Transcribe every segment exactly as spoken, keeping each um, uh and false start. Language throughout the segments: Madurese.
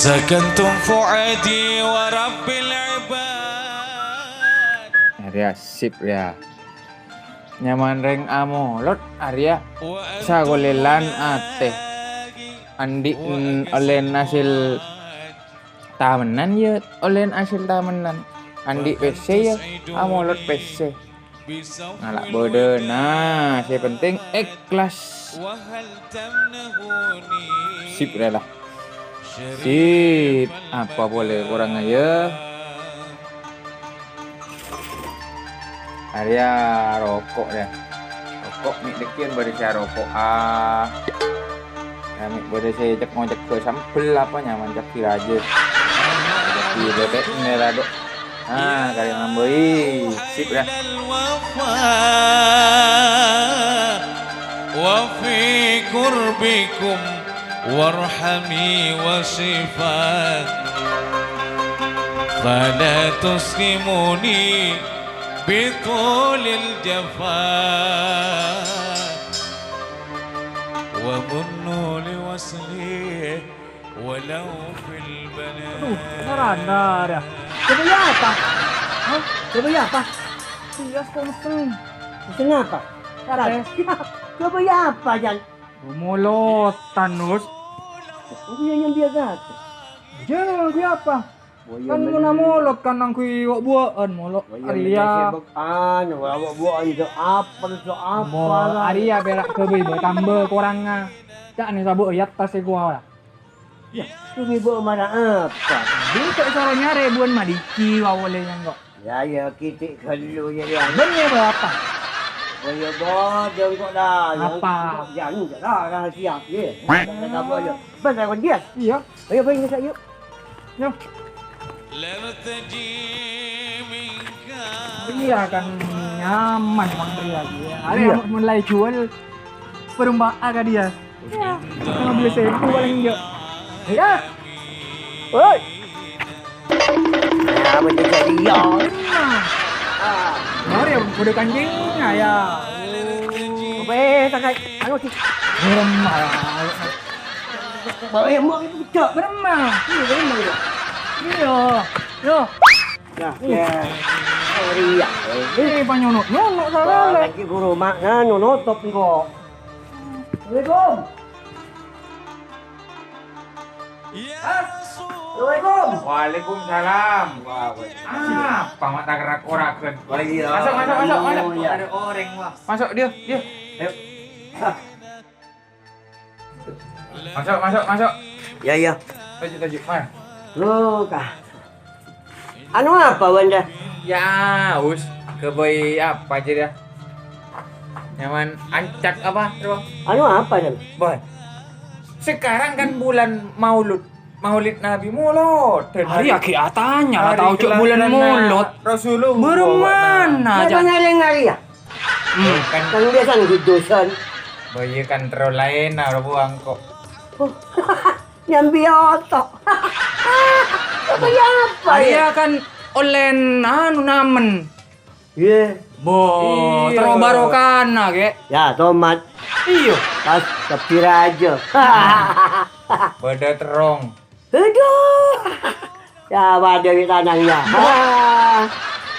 سكنتم فؤادي ورب العباد. Arèya sip, ya. Nyamana rèng amolot arèya sakolèlan atè. Andi' n-, ollèna hasèl tamennan, ya, ollèna hasèl tamennan. Andi' pèssè, ya, amolot pèssè. Ngala' bâdâna, sè penting ikhlas. Sip, rè, la. Sip, apa polè korangnga, ya? Arèya roko', ya. Roko' mè' dhâggi' bâdâ sè aroko'a. Ya, mè' bâdâ sè cek-ngocek sambel apa nyamana cek rajâ. Cek bebek nè, la, Dok. Ah, karè nambâi. Sip, ya. الوفاء وفي قربكم وارحمي وصفا، فلا تسلموني بطول الجفا، ومنوا لوصلي ولو في البلاء. Aduh, sarana, ya. Coba ya apa? Hah? Coba ya apa? Iya, kok meseng. Meseng apa? Sarana. Coba ya apa, Jan? Molotan, Us. Oh, iya, yang biasa. Jangan, gue apa? Oh, iya, kan men- mona molot kan nangkui wok buaan molot. Oh, iya, men- arèya. Sibuk, anu, wok buaan, so apa, so apa, mo lah. Arèya pèra' ghâbây bâ tambâ korangnga. Ca'na sabâ' è attas è kowa. Ya, itu ibu marah apa? Dulu kayak suaranya ribuan madiki, wawole yang kok. Ya, ya, kitik gelu ya, ya. Bener apa? Oh, ya, bodong kok dah. Ya, apa? Ya, enggak lah, rahasia. Ya, enggak apa ya. Bener, dia. Iya. Ayo, Bang, kita yuk. Yuk. Iya kan nyaman, Bang Ria, ya. Ayo, iya. Mulai jual perumba A ka dia. Ya, lima belas ribu paling enggak. Ya. Woi. Ya, bener jadi ya. Nah. Ah. Mari, udah kancing, nah, ya. Oke, tak kayak, ayo, sih. Belum, malah. Bawa yang mau itu, Cok. Belum, mah. Iya, belum, mah, iya. Iya. Yo. Nah, ya. Sorry, ya. Ini panyonok-nyonok, salah. Lagi guru mak, nah, nonotop, kok. Assalamualaikum. Assalamualaikum. Waalaikumsalam. Apa mata kerak-korakan? Oh, iya. Masuk, masuk, masuk, masuk. Oh, iya. Ada orang, wah. Masuk dia, dia. Ayo. Masuk, masuk, masuk. Ya, ya. Tajuk, tajuk, Mas. Loh, kah. Anu apa, Wanda? Ya, us. Kebay apa aja dah? Nyaman ancak apa, Bro? Anu apa, Dan? Boy. Sekarang kan bulan Maulud. Maulid Nabi Mulud. Hari agi atanya lah tahu cok bulan Mulud. Rasulullah. Beremana aja. Ngari ya? Hmm. Kan biasa nih dosan. Boy kan terlalu lain, nah, buang kok. Oh. Nyambi otok. Apa ya apa ya? Iya kan oleh anu namen. Iya. Bo, iya. Terus barokana, Kek. Ya, tomat. Iya. Pas kepir aja. Pada terong. Aduh. Ya, pada di tanangnya. Bo. Ah.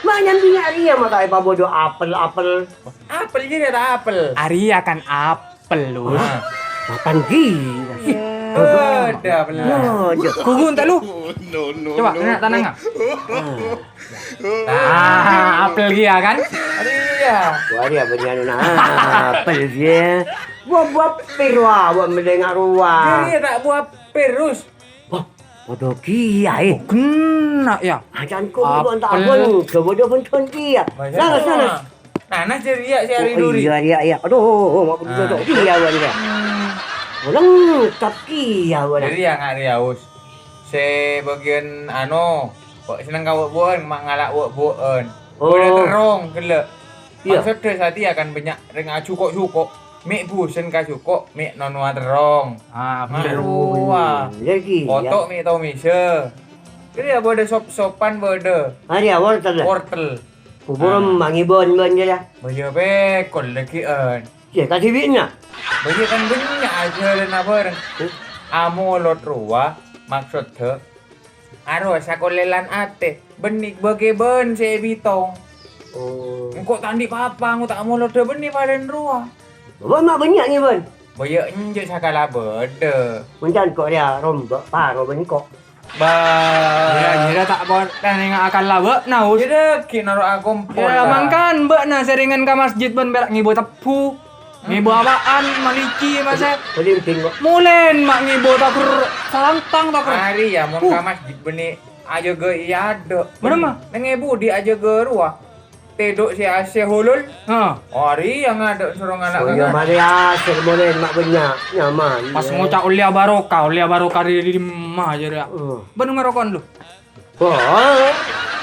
Mak nyambi nyari ya, mak tak apa bodoh apel, apel. Apel jadi ada apel. Arya kan apel. Pelus. Hah? Makan gila. Ada, pelus. Yo, yo. Kugun tak lu? No, no, coba, no, kena tanang, no. Ah. Ah, apel dia kan? Iya. Wah, dia punya anu, nah, apel dia. Buah-buah pir, wah, buah melengak ruah. Jadi tak buah pir, Us. Wah, padha kiyae. Oh, kena ya. Acan ku apel. Pon tahun, coba dia pun tahun kia. Banyak. Sana, sana. Nah, nah, jadi ya, si Ari Duri. Oh, iya, iya, iya. Aduh, mau begitu, ah, iya, Wan, ya. Hmm. Lengkap kia, Wan. Jadi ya, nggak Riaus. Se bagian, anu, kok seneng ka wok-woken, mak ngalak wok-woken. Oh. Udah terong, gelo. Iya. Maksudnya, saat iya kan banyak reng acuko-cuko. Mek busen ka cuko, mek nonoa terong. Ah, bener. Nonoa. Iya, iya. Otok mek tau mise. Jadi ya, bodo sop-sopan, bodo. Hari awal telah. Wortel. Bubur ah. Mangi bon-bon je lah. Baya pekol lagi en. Ya, kasih bina. Baya kan banyak aja dan apa. Huh? Amolot rowa, Maksodda, arowa sakolèlan atè, bânnè bâghi bân sè èbitong. Oh. Engko' ta' andi' papa, engko' ta' molodhâ bânnè palèn rowa. Bâ ma' bânnya' ngibân? Bâ iyâ enjâ' sakala bâdâ. Mon can ko' rèya rombâ' paro bân ko'. Bâ. Iyâ, iyâ, ta' pon-, ta' nèng akal la bâ'na, Us. Iyâ, dâggi' noro' akompol, Iyâ, Kak. Mangkana bâ'na sèrengan ka masjid bân pèra' ngibâ tebbhu. Ngibâ apaan, maliki, Mas, eh? Pelinting, kok. Molèn, ma' ngibâ tokèr salantang, tokèr. Arèya, mon Huh. ka masjid bânnè ajâgâ è adâ'. Mara, Ma? Neng è budi ajâgâ rowa. Tèdhuk sè asè holol. Ha. Arèya ngadâ' soro ngala' Oh, iyâ, kakak. Marè asè molèn, ma' bânnya', nyaman. Pas Iyâ. ngoca' ollè barokah, ollè barokah dâri dimma jârèya. Hmm. Bân ngarokon lu. Wah,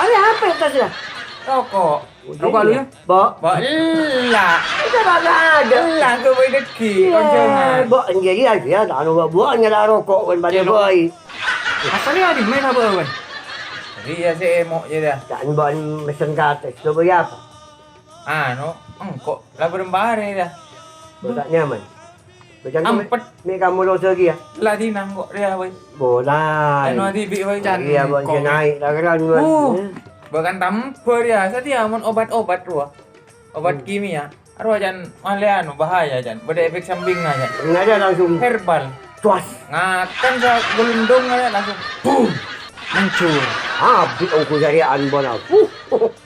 ada apa ya, Tas, ya? Rokok. Rokok lu, ya? Bo. Bo, ella. Kita kagak ada. Ella, gue boy deki, Iya, konjongan. Bo, jadi aja, ya, tak anu, Bo, Bo, nyala rokok, kan, pada Iya, lo. boy. Asalnya di mana, Bo, kan? Iya, sih, emo, ya, dah. Tak, Bo, mesen kates, lo, boy, apa? Anu, engko', la bâreng-bâreng, dah. Bo, tak nyaman. Bâjâng Ampet. Mè' kamono sè kèya. La dinah kok rèya, wè. Bola. Anu adibi', wè. Can Iya, bân kong. Naik takeran, bân. Uh. Eh. Bahkan tambhâr, ya, satèya mon obat-obat rowa. Obat Hmm. kimia. Arowa can malè anu, bahaya, can. Bâdâ efek sampingnya, can. Nggak ada langsung. Herbal. Cuas. Ngakan sa-, gelundung aja langsung. Boom. Hancur. Abit ongko jari'an, bân. Uh.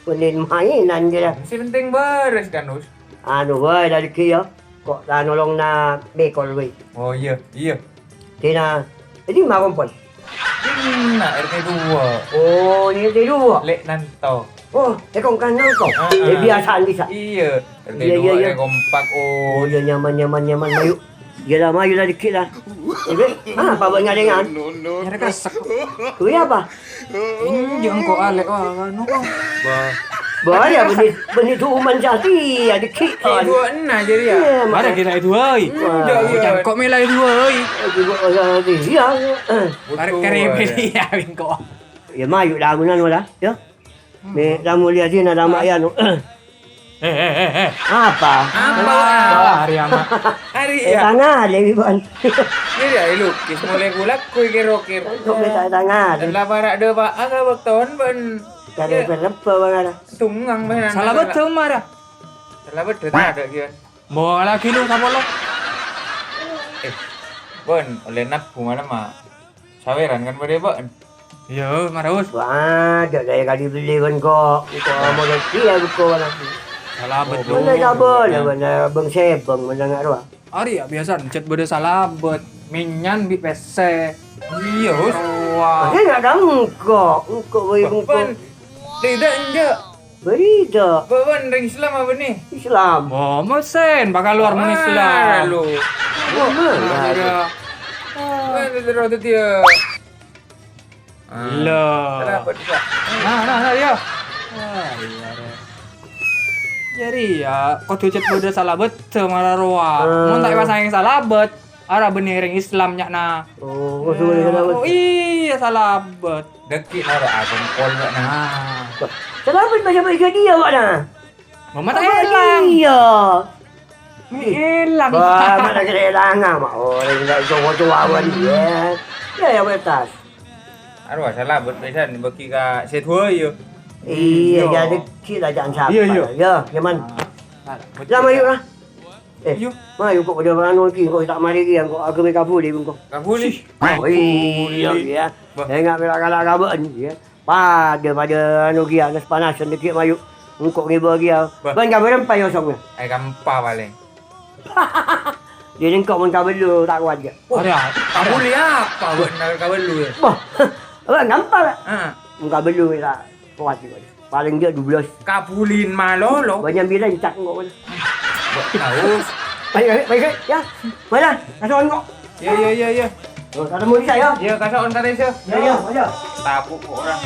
Penin mainan dia. Sè penting bârâs, kan, Us? Anu, wè, dari kèya. Ko' la nolongna mèkol, wè. Oh, iyâ, iyâ. Dina, è dimma kompol? Dina R T dua. Oh, ini R T dua. Lè' Nanto. Oh, è kongkan Nanto. Ah, È ah. biasaan bisa. Iyâ, Iyâ, iyâ, R T dua iyâ. è kompak, Oh, oh. iyâ, nyaman, nyaman, nyaman. Mayu. Iyâ lah, mayu lah dikit lah. Oke. Ah, apa buat nyaringan? Nyari kresek. Kuwi apa? Injang kok alek, wah, anu, kok. Bah. Bah, ya, bânnè, bânnè duman jadi, ya, dikit. Eh, dua enna jadi, ya? Iya, Mara makanya. Kita itu, oi. Wah. Enggak, iya. Bocah kok mela itu, oi. Eh, juga, oh, ya, iya. Tarik Betul, keripik, ya. Iya, bingko. Ya, mayu, lamunan, wala, ya. Hmm. Nih, lamun lihat sini, ada mak, ya, nu. Eh, eh, eh, eh. Apa? Apa? Ah, hari amat. Hari Eh, ya. Tanah, Dewi, Bon. Ini dia, lukis mulai kulak, kui kiro-kiro. Kok bisa tanah, Dan Dewi? Lah, para ada, Pak. Agak waktu, Bon. Kada Ya. berlepa, Bang, ada. Tungang, Bon. Salah betul, Mara. Salah betul, tak ada, Kion. Bawa lagi lu, sama lo. Eh, Bon, oleh nak, gimana, Mak? Saweran kan pada, Bon? Iya, Mara, Us. Wah, ada daya kali beli, Bon, kok. Itu mau rezeki ya, buku, Bon. Salah Oh, betul. Mana kabel, ya, mana Bang Sebang, mana nggak roh? Ari ya, biasa, cet beda salah bet. Minyan bi pese. Iya, Us. Wah. Saya nggak tahu, kok. Kok, woi, Bon, kok. Tidak, enggak. Beda. Bon, ring Islam apa nih? Islam. Oh, mesen, bakal luar men Islam. Ah, lu. Mana? Ada. Ah, itu terus dia. Ah. Lah. Kenapa tidak? Nah, nah, nah, iya. Ah, iya, iya. Jadi ya, kok cet beda salah bet, Mara rowa. Ah. Mun tak pasang yang salah bet, ara bener yang Islam nyakna. Oh, kok suwe salah bet? Oh, iya, salah bet. Deki naro akun pol, Pak, nah. Wah, kenapa baca-baca dia, Pak, nah? Mama tak Apa elang. Iya. Ini elang. Wah, mana kira elang, ah, Mak? Orang nggak coba-coba, Wan, ya. Ya, ya, betas. Aduh, salah, buat pesan bagi ka setua, yo. Iya, Iya. jadi kita jangan sabar. Iya, iya. Ya, nyaman. Ah, Lah, mayu, lah. Eh, Iya. mayu kok pada anu iki, kok tak mari iki, kok agama kabuli, kok. Kabuli? Oh, iya, Kabuli. iya. Bah. Saya nggak kala-kala kaban, ya. Pada, pada anu kia, nas panasan dikit mayu. Engkok ngiba kia. Bah. Ban kabar empa ya, song, ya? Eh, kampa paling. Jadi engkok mun kabelu tak kuat, ya. Ada, kabuli apa, buat nak kabelu, ya? Bah, abang gampang, lah. Ah. Mun kabelu tak kuat, ya. Paling dia dua belas. Kabulin malolo. Banyak bilang cak engkok, kan. Tahu. Baik, baik, baik, baik, ya. Mana? Kasuan kok. Iya, iya, iya, iya. Oh, ketemu di saya. Iya, kasuan tadi, Sir. Iya, iya, aja. Tabuk kok orang.